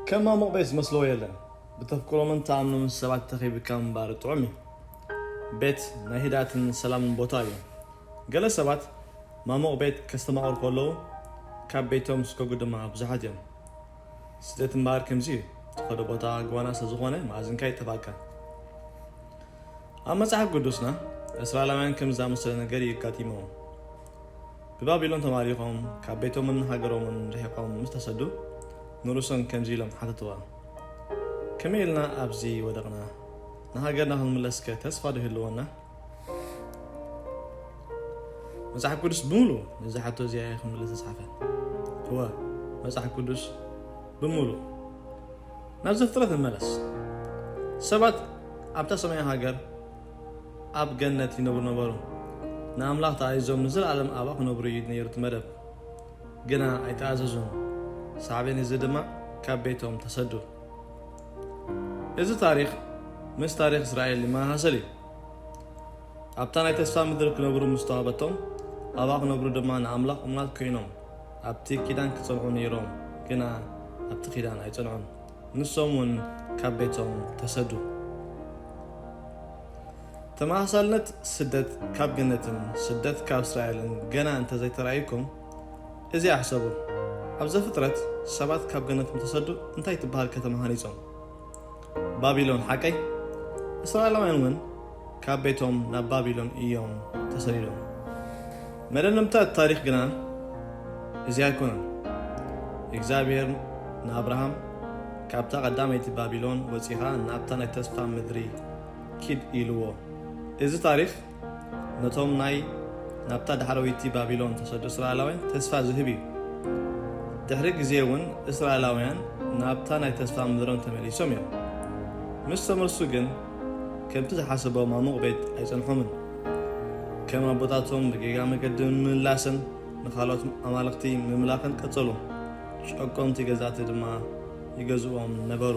ከም ማሙቕ ቤት ዝመስልዎ የለን። ብተፍቅሮምን ተኣምኖምን ሰባት ተኸቢብካ ምንባር ጥዑም እዩ። ቤት ናይ ህድኣትን ሰላምን ቦታ እዩ። ገለ ሰባት ማሙቕ ቤት ከስተማቕሩ ከለዉ፣ ካብ ቤቶም ዝሰጎጉ ድማ ብዙሓት እዮም። ስደት እምበኣር ከምዚ እዩ። ትኸዶ ቦታ ጓና ስለ ዝኾነ መኣዝንካ ይጠፍኣካ። ኣብ መጽሓፍ ቅዱስና እስራኤላውያን ከም ዝኣመሰለ ነገር እዩ ኣጋጢምዎም። ብባቢሎን ተማሪኾም ካብ ቤቶምን ሃገሮምን ርሒቖም ምስ ተሰዱ፣ ንርእሶም ከምዚ ኢሎም ሓተትዋ፣ "ከመይ ኢልና ኣብዚ ወደቕና? ንሃገርና ክንምለስከ ተስፋ ዶ ይህልወና?" መጽሓፍ ቅዱስ ብምሉኡ ነዚ ሕቶ እዚኣ እዩ ክምልስ ዝጸሓፈ። እወ፣ መጽሓፍ ቅዱስ ብምሉኡ። ናብ ዘፍጥረት ንመለስ። ሰባት ኣብታ ሰማያዊ ሃገር ኣብ ገነት ይነብሩ ነበሩ። ንኣምላኽ ተኣዚዞም ንዘለኣለም ኣብኣ ክነብሩ እዩ ነይሩ እቲ መደብ። ግና ኣይተኣዘዙን። ሳዕቤን እዚ ድማ ካብ ቤቶም ተሰዱ። እዚ ታሪኽ ምስ ታሪኽ እስራኤል ይመሳሰል እዩ። ኣብታ ናይ ተስፋ ምድሪ ክነብሩ ምስ ተዋህበቶም፣ ኣብኣ ክነብሩ ድማ ንኣምላኽ እሙናት ኮይኖም ኣብቲ ኪዳን ክጸንዑ ነይሮም፣ ግና ኣብቲ ኪዳን ኣይጸንዑን። ንሶም እውን ካብ ቤቶም ተሰዱ። ተመሳሳልነት ስደት ካብ ገነትን ስደት ካብ እስራኤልን ገና እንተዘይተራእዩኩም፣ እዚ ኣሕሰቡ። ኣብ ዘፍጥረት ሰባት ካብ ገነቶም ተሰዱ እንታይ ትበሃል ከተማ ሃኒጾም? ባቢሎን፣ ሓቀይ? እስራኤላውያን እውን ካብ ቤቶም ናብ ባቢሎን እዮም ተሰዲዶም። መደምደምታ እቲ ታሪኽ ግና እዚ ኣይኮነን። እግዚኣብሔር ንኣብርሃም፣ "ካብታ ቀዳመይቲ ባቢሎን ወጺኻ ናብታ ናይ ተስፋ ምድሪ ኪድ" ኢልዎ። እዚ ታሪኽ ነቶም ናይ ናብታ ዳሕረወይቲ ባቢሎን ተሰዱ እስራኤላውያን ተስፋ ዝህብ እዩ። ድሕሪ ግዜ እውን እስራኤላውያን ናብታ ናይ ተስፋ ምድሮም ተመሊሶም እዮም። ምስ ተመልሱ ግን ከምቲ ዝሓሰቦ ማሙቕ ቤት ኣይጸንሖምን። ከም ኣቦታቶም ብጌጋ መገዲ ምምላስን ንኻልኦት ኣማልኽቲ ምምላኽን ቀጸሉ። ጨቆንቲ ገዛእቲ ድማ ይገዝእዎም ነበሩ።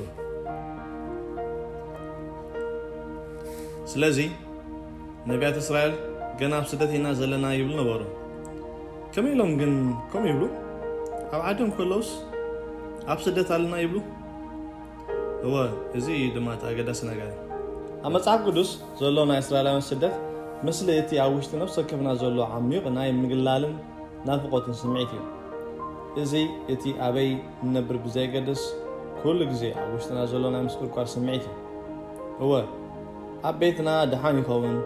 ስለዚ ነቢያት እስራኤል ገና ኣብ ስደት ኢና ዘለና ይብሉ ነበሩ። ከመይ ኢሎም ግን ከምኡ ይብሉ? ኣብ ዓዶም ከለውስ ኣብ ስደት ኣለና ይብሉ። እወ፣ እዚ እዩ ድማ እቲ ኣገዳሲ ነገር። ኣብ መጽሓፍ ቅዱስ ዘሎ ናይ እስራኤላውያን ስደት ምስሊ እቲ ኣብ ውሽጢ ነፍሲ ወከፍና ዘሎ ዓሚቕ ናይ ምግላልን ናፍቖትን ስምዒት እዩ። እዚ እቲ ኣበይ ንነብር ብዘየገድስ፣ ኩሉ ግዜ ኣብ ውሽጥና ዘሎ ናይ ምስቁርቋር ስምዒት እዩ። እወ፣ ኣብ ቤትና ደሓን ይኸውን፣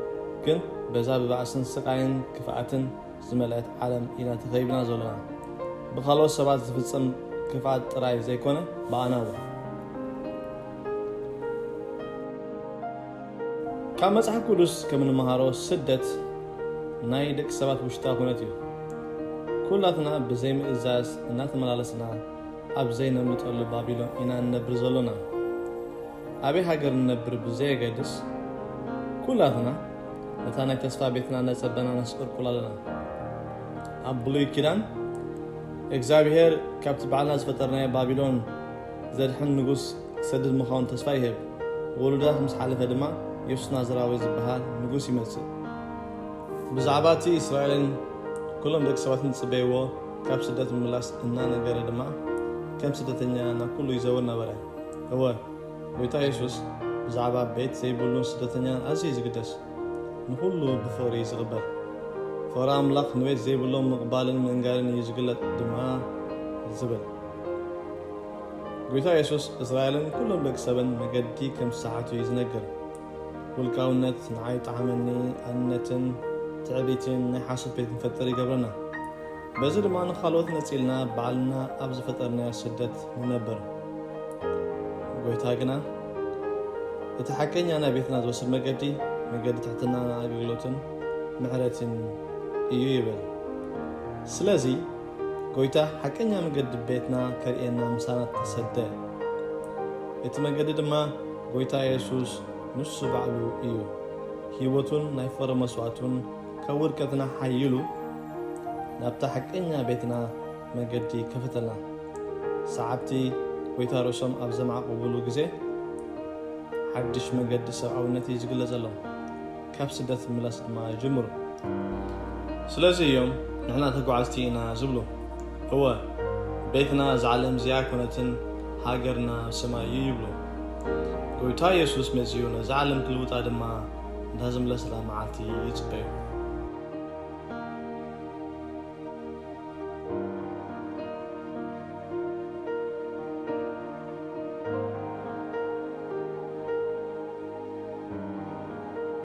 ግን በዛ ብባእስን ስቓይን ክፍኣትን ዝመልአት ዓለም ኢና ተኸቢብና ዘሎና። ብኻልኦት ሰባት ዝፍጸም ክፍኣት ጥራይ ዘይኮነ፣ ብኣና እውን። ካብ መጽሓፍ ቅዱስ ከም እንመሃሮ፣ ስደት ናይ ደቂ ሰባት ውሽጣዊ ኩነት እዩ። ኩላትና ብዘይ ምእዛዝ እናተመላለስና ኣብ ዘይነምልጠሉ ባቢሎን ኢና እንነብር ዘሎና። ኣበይ ሃገር ንነብር ብዘየገድስ፣ ኩላትና ነታ ናይ ተስፋ ቤትና እናጸበና ነስቆርቁል ኣለና። ኣብ ብሉይ ኪዳን፣ እግዚኣብሔር ካብቲ ባዕልና ዝፈጠርናዮ ባቢሎን ዘድሕን ንጉስ ክሰድድ ምዃኑ ተስፋ ይህብ። ውሉዳት ምስ ሓለፈ ድማ፣ የሱስ ናዝራዊ ዝበሃል ንጉስ ይመጽእ። ብዛዕባ እቲ እስራኤልን ኩሎም ደቂ ሰባትን ዝጽበይዎ ካብ ስደት ምምላስ እናነገረ ድማ፣ ከም ስደተኛ ናብ ኩሉ ይዘውር ነበረ። እወ፣ ጎይታ የሱስ ብዛዕባ ቤት ዘይብሉን ስደተኛን ኣዝዩ እዩ ዝግደስ። ንኹሉ ብፍቕሪ እዩ ዝቕበል። ፍቕሪ ኣምላኽ ንቤት ዘይብሎም ምቕባልን ምእንጋድን እዩ ዝግለጥ ድማ ዝብል። ጎይታ የሱስ እስራኤልን ኩሎም ደቂ ሰብን መገዲ ከም ዝሰሓቱ እዩ ዝነግር። ውልቃውነት ንዓይ ይጠዓመኒ፣ ኣንነትን ትዕቢትን ናይ ሓሶት ቤት ክንፈጥር ይገብረና። በዚ ድማ ንኻልኦት ነጺልና ባዕልና ኣብ ዝፈጠርናዮ ስደት ንነብር። ጎይታ ግና እቲ ሓቀኛ ናይ ቤትና ዝወስድ መገዲ፣ መገዲ ትሕትናን ኣገልግሎትን ምሕረትን እዩ ይብል። ስለዚ ጎይታ ሓቀኛ መገዲ ቤትና ከርእየና ምሳና ተሰደ። እቲ መገዲ ድማ ጎይታ የሱስ ንሱ ባዕሉ እዩ። ህይወቱን ናይ ፍቕሪ መስዋእቱን ካብ ውድቀትና ሓይሉ ናብታ ሓቀኛ ቤትና መገዲ ከፈተልና። ሰዓብቲ ጎይታ ርእሶም ኣብ ዘማዕቁብሉ ግዜ ሓድሽ መገዲ ሰብኣውነት እዩ ዝግለጸሎም። ካብ ስደት ምምላስ ድማ ይጅምሩ። ስለዚ እዮም ንሕና ተጓዓዝቲ ኢና ዝብሉ። እወ፣ ቤትና እዛ ዓለም እዚኣ ኣይኮነትን፣ ሃገርና ኣብ ሰማይ እዩ ይብሉ። ጎይታ የሱስ መጺኡ ነዛ ዓለም ክልውጣ ድማ እንዳ ዝምለሰላ መዓልቲ ይጽበዩ።